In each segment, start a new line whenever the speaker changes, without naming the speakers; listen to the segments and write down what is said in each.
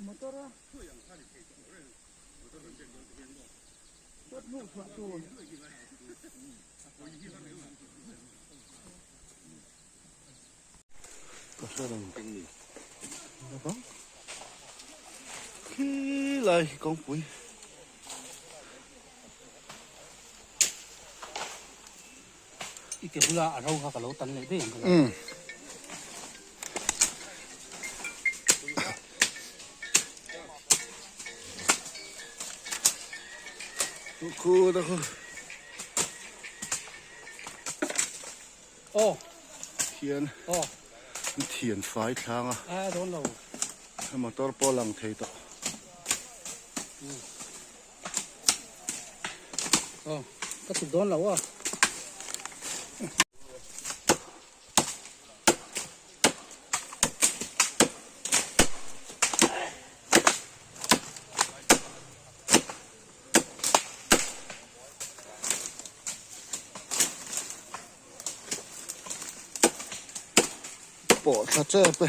Motor a pawt hnuh chhuah tur.
Ka hre reng Khi lai hi kawngpui.
I ke bula a ro kha ka lo tan leh daih ang ka lo.
Khu da khu.
Aw.
Thian.
Aw.
Thian fai thlang a.
A dawn lo.
Motor pawh lang thei tawh.
Aw, ka chuk dawn lo a.
Pawh thla tep e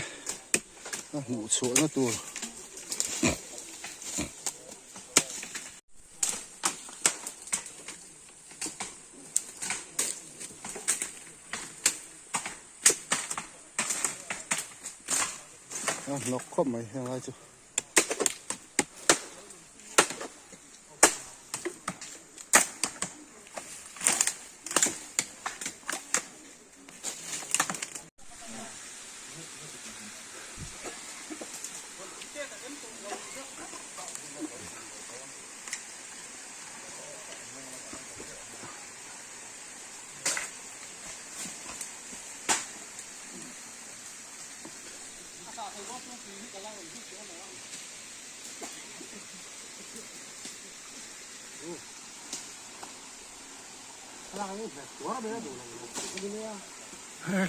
a hmuh chhuahna tur. A hnawk khawp mai heng lai chu.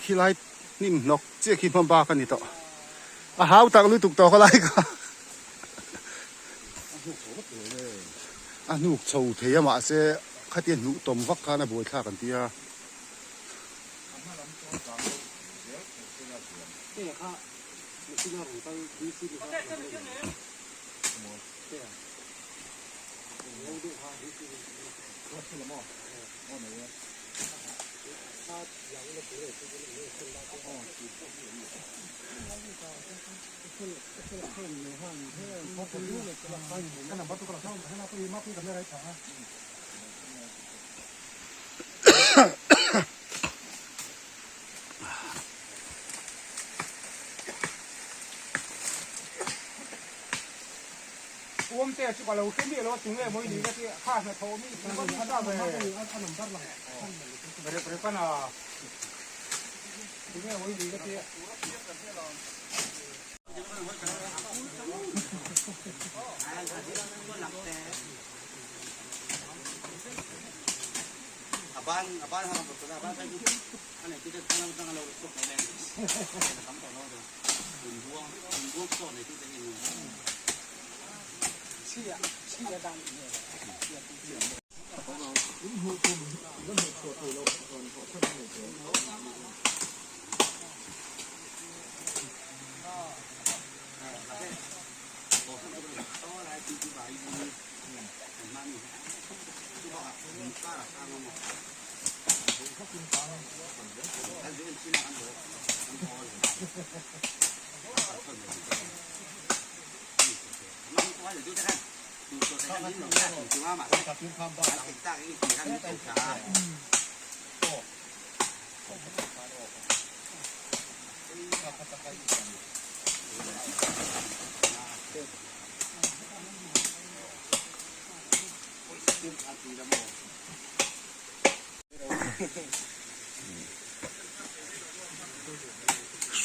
Khilai hnim hnawk chiah khi hma bak a ni tawh a hau tak lutuk tawh ka lai kha a hnuk chho thei a mahse khatia hnuh tawm vak khan a buaithlak an tia.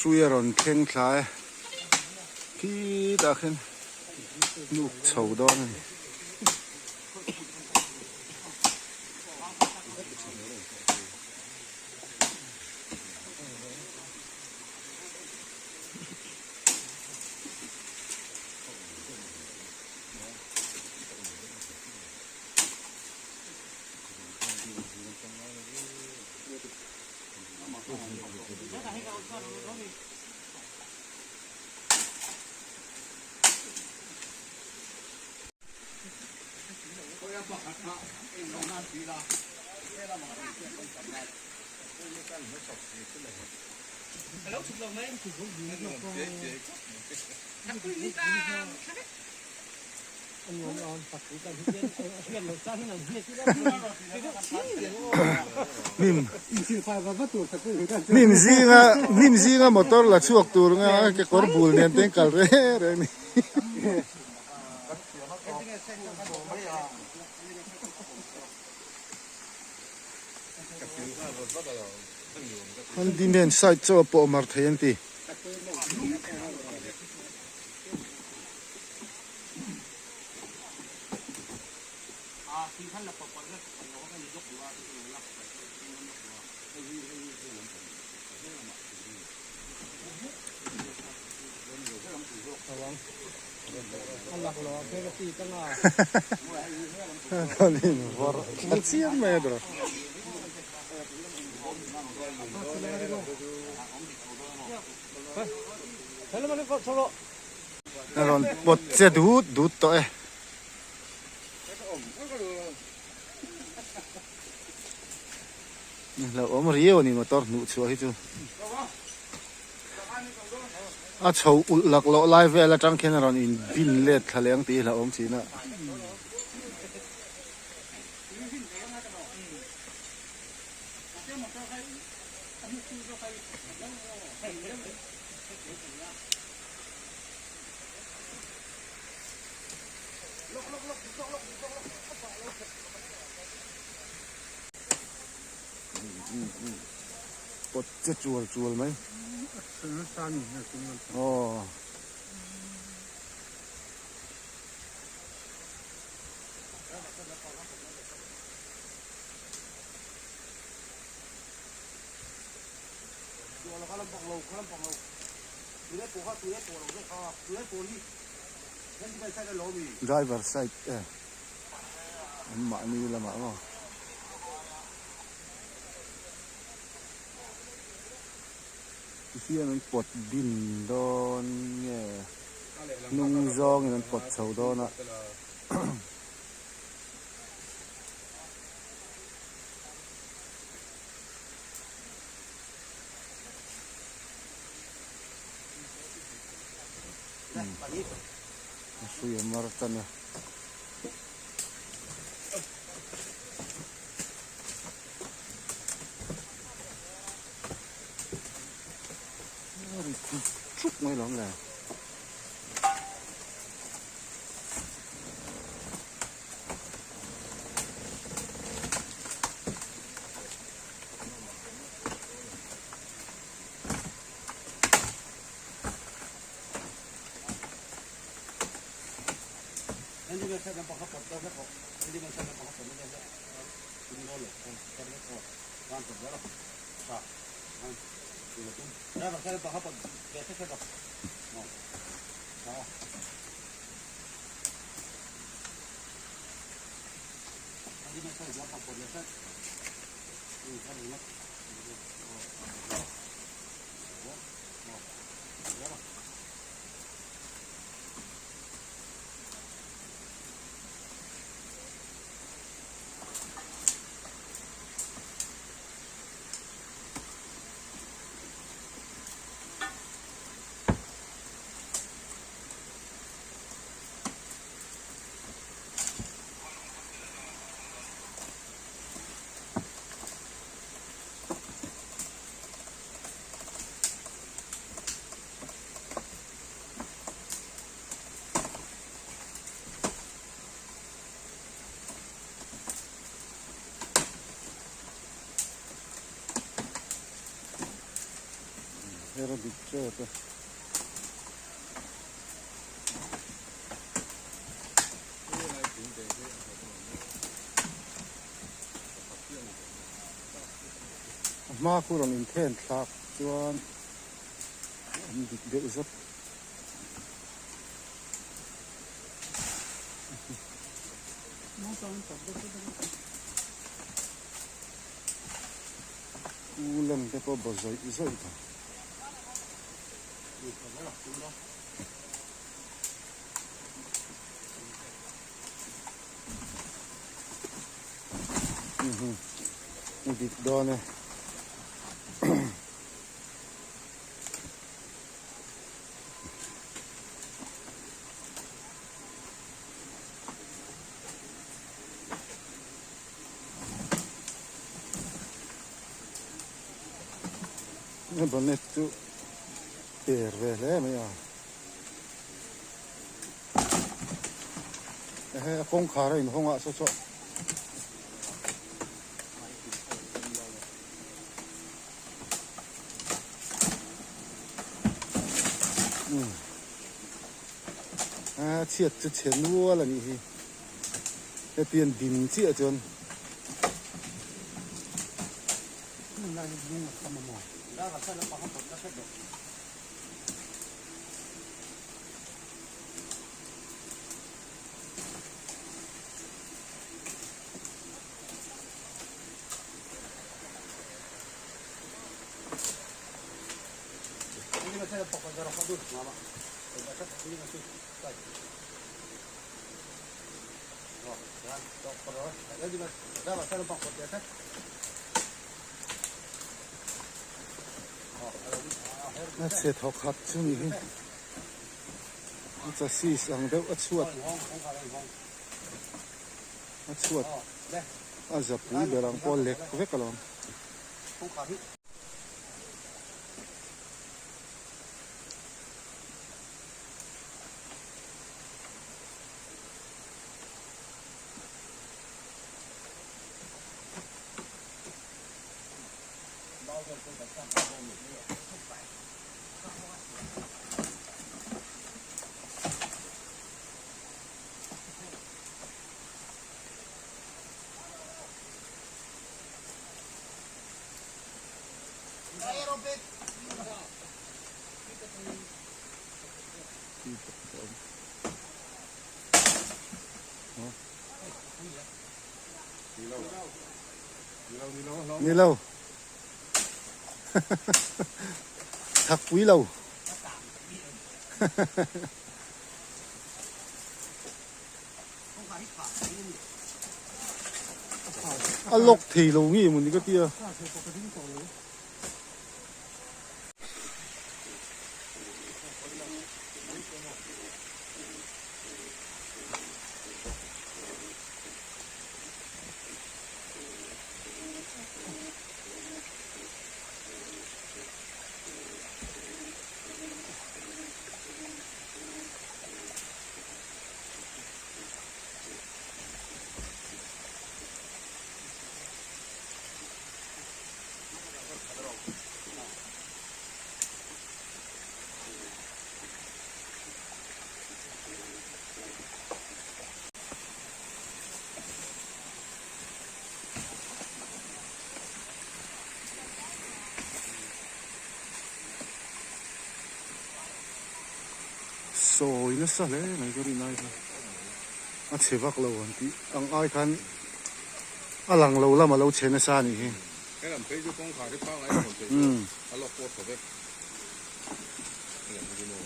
Hrui a rawn thleng thla e khitah khian hnuk chho dawn a ni. Hnim hnim zinga hnim zinga motor la chhuak tur nga kekawr bul nen te an kal reng reng a ni. Handyman side chaw a pawh mar thei an ti. A chiang mai a dawr. A rawn pawt che dut dut tawh e. Hlauhawm riau a ni motor hnuh chhuah hi chu. A chho ulh lak loh lai vel atang khian a rawn in bin let thla leh ang tih hi hlauhawm thin a. Pawt che chual chual mai. Aw. Driver side e an mahni lamah maw. Tihian an pawt bin dawn nge hnung zawngin an pawt chho dawn a. A hrui a mar tan a. A ri thuk thuk mai lo le. Her a dik tep e. A hma khu rawn inthen thlak chuan an dik deuh zawt. Ulen te pawh baw zawih zawih ta. dik dawn e. Bonnet chu per ve hle mai a. Ehe a kawngkhar a inhawng ah saw saw. A chhiat chu chhe nual a nih hi. Hetiang din chiah chuan. A chhe thawk khat chu ni hi a chassis ang deuh a chhuat a chhuat a zapui ber ang pawh lek vek alawm. Ni lo thak pui lo a lock thei lo nge mawni ka tia. Sawi nasa hle mai ka rin ai kha a chhe vak lo an tih ang ai khan a lang lo lam a lo chhe nasa a nih hi.
Helam phei chu kawngkhar hi pangngai a rawn phei chu a lawk pawh tha vek. Helam hi chu maw.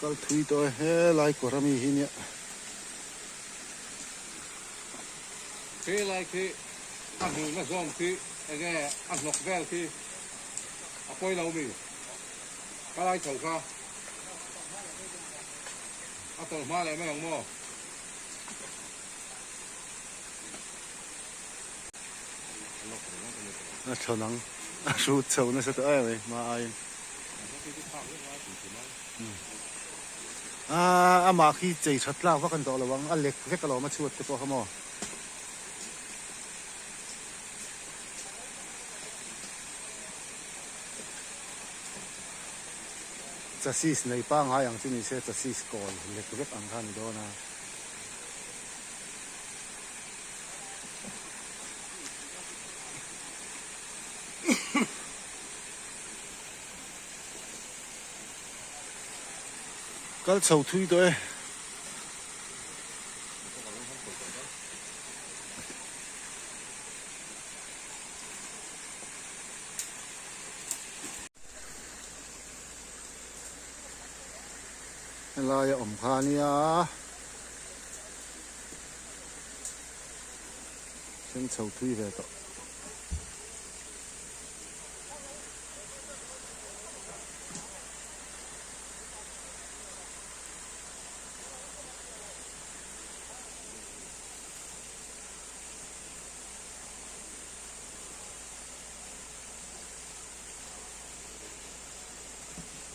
Kal thui tawh e helai kawr ami hi nia.
Helai khi a hmuhna zawm khi enge a hnawk vel khi a pawi lo mi ka lai tho kha a tawlh hma leh mai ang maw.
A thawn ang a hrut chho nasa tawh em mai hma aiin aaa amah khi chei that tlak vak a ni tawh lo ang a lek vek alawm a chhuat te pawh kha maw. Chassis nei pangngai ang chu ni se chassis kawl lek vek ang kha a ni dawn a. Kal chho thui tawh e. Helai a awm kha a nia thleng chho thui ve tawh.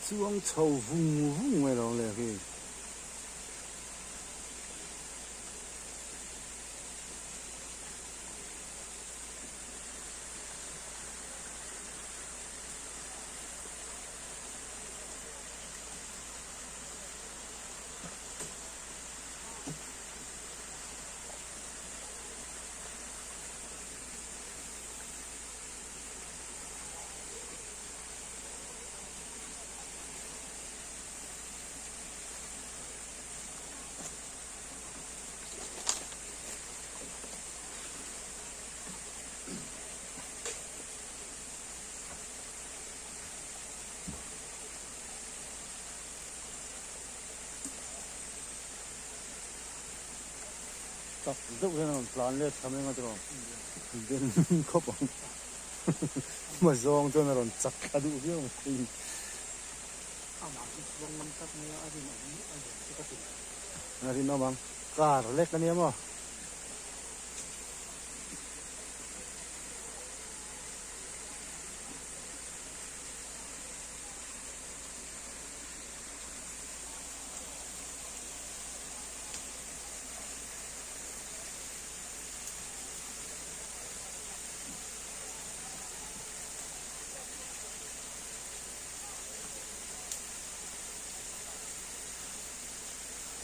Chuang chho vung vung mai lo le khi. Tak deuh hian a rawn tlan let thla mai ang a tiraw den khawp ang hma zawng chuan a rawn chak thla duh viau mai. A rinawm ang car lek a nia maw.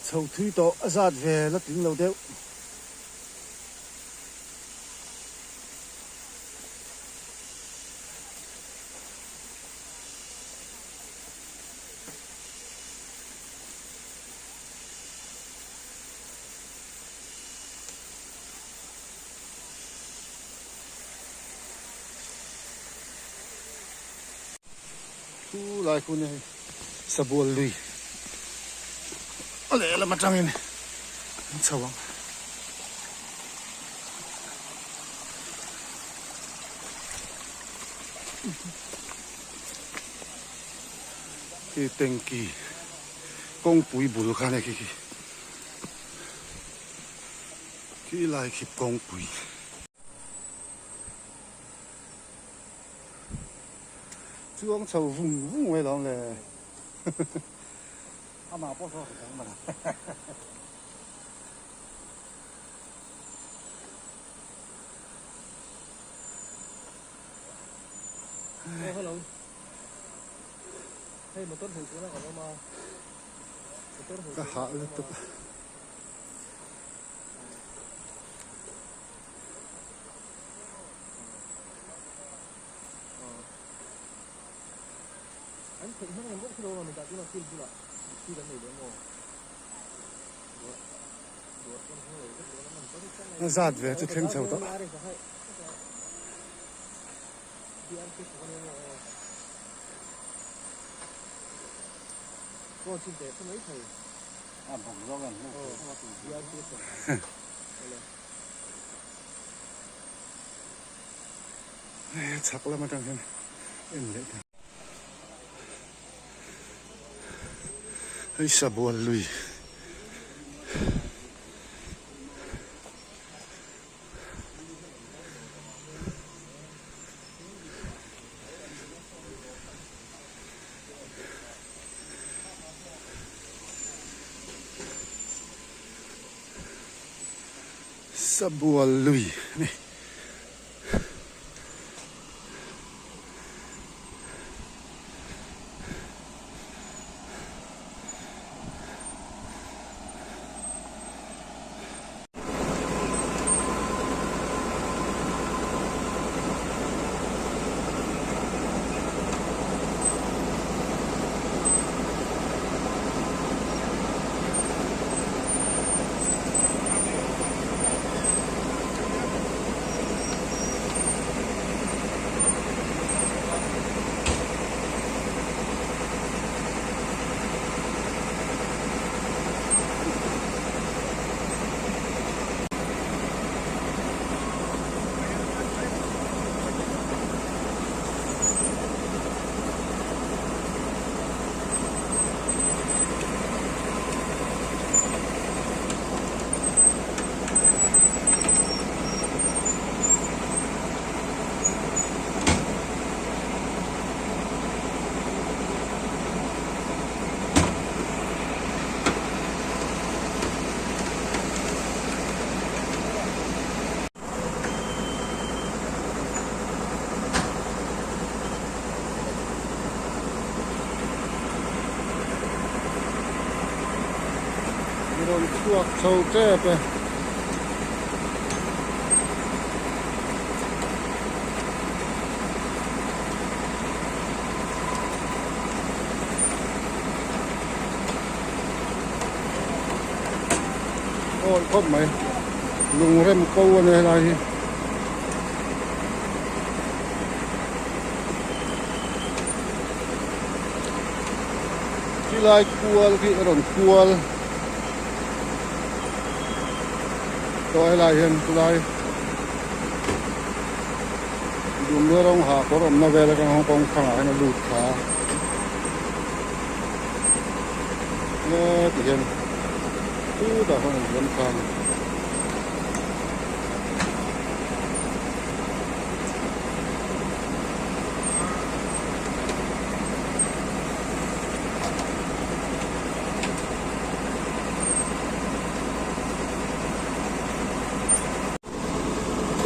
Chho thui tawh a zat ve la tling lo deuh. Thu lai khu nia hei sabual lui a lehlam atangin an chho ang. Khi tanky kawngpui bul kha ania khi khi khi lai khi kawngpui. Chuang chho vung vung mai lawm le.
Amah pawh saw hre ang mana. Oh hello. Hei motor hmuh chhuna kan awm a. Motor hmuh
Ka hah lutuk.
An theih hmang em bawk thilo a mi dah tuna field bulah field an nei leh maw.
A zat ve chu thleng chho tawh. Chhak lam atang hian en leh ta. Hei sabual lui. Sabual lui a ni. Rawn chhuak chho tep e. Awi khawp mai lungrem ko a nia helai hi. Chilai kual khi a rawn kual tawh helai hian chulai dumna rawng ha kawr awmna vel atang Hong Kong thangah hian a lut thla a heti hian chutah khawn a liam thla a ni.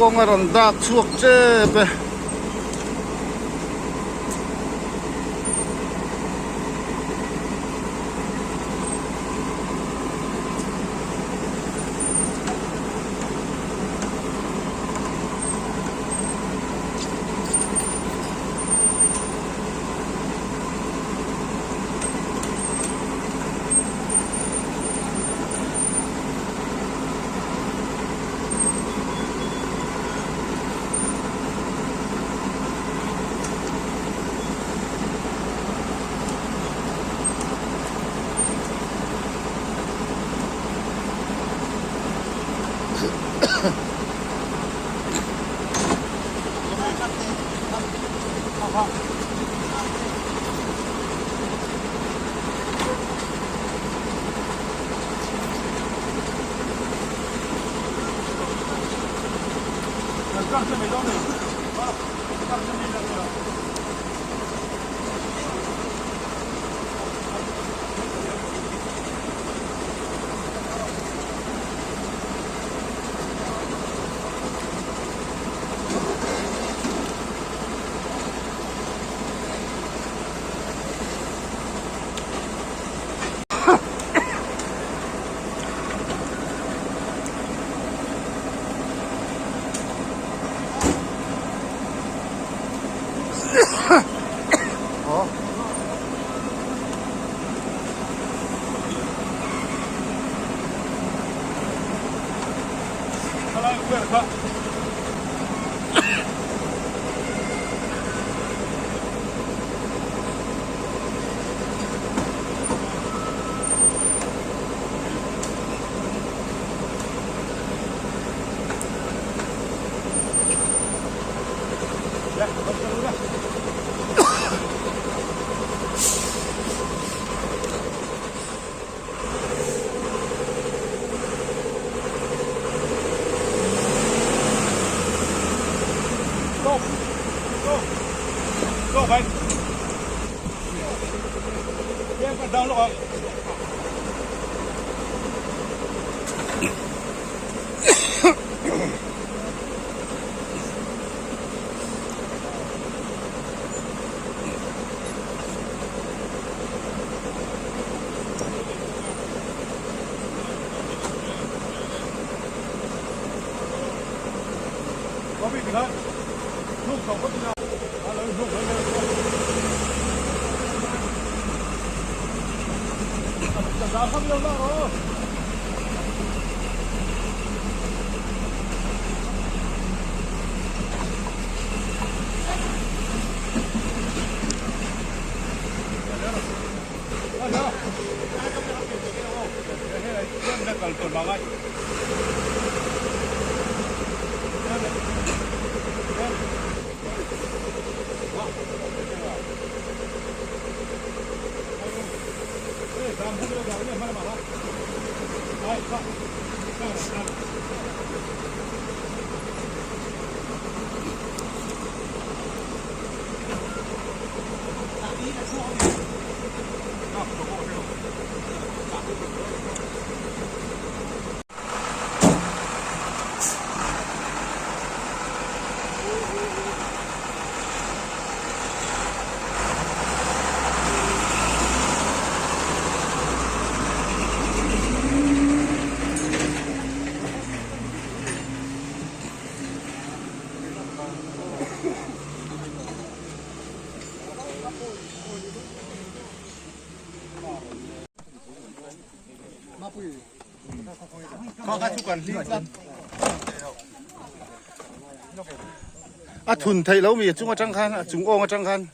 Kawng a rawn dak chhuak tep e. A thun theih lo mi a chung atang khan a chung awng atang khan.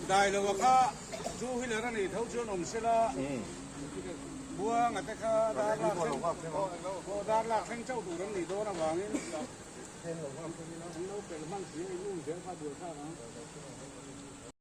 Dai lo kha zu hi ler a nih tho chuan awm sela buanga te kha dar lak thleng dar lak thleng chauh tur an nih dawn avangin an lo pel hman si a in um zel kha buai thlak ang.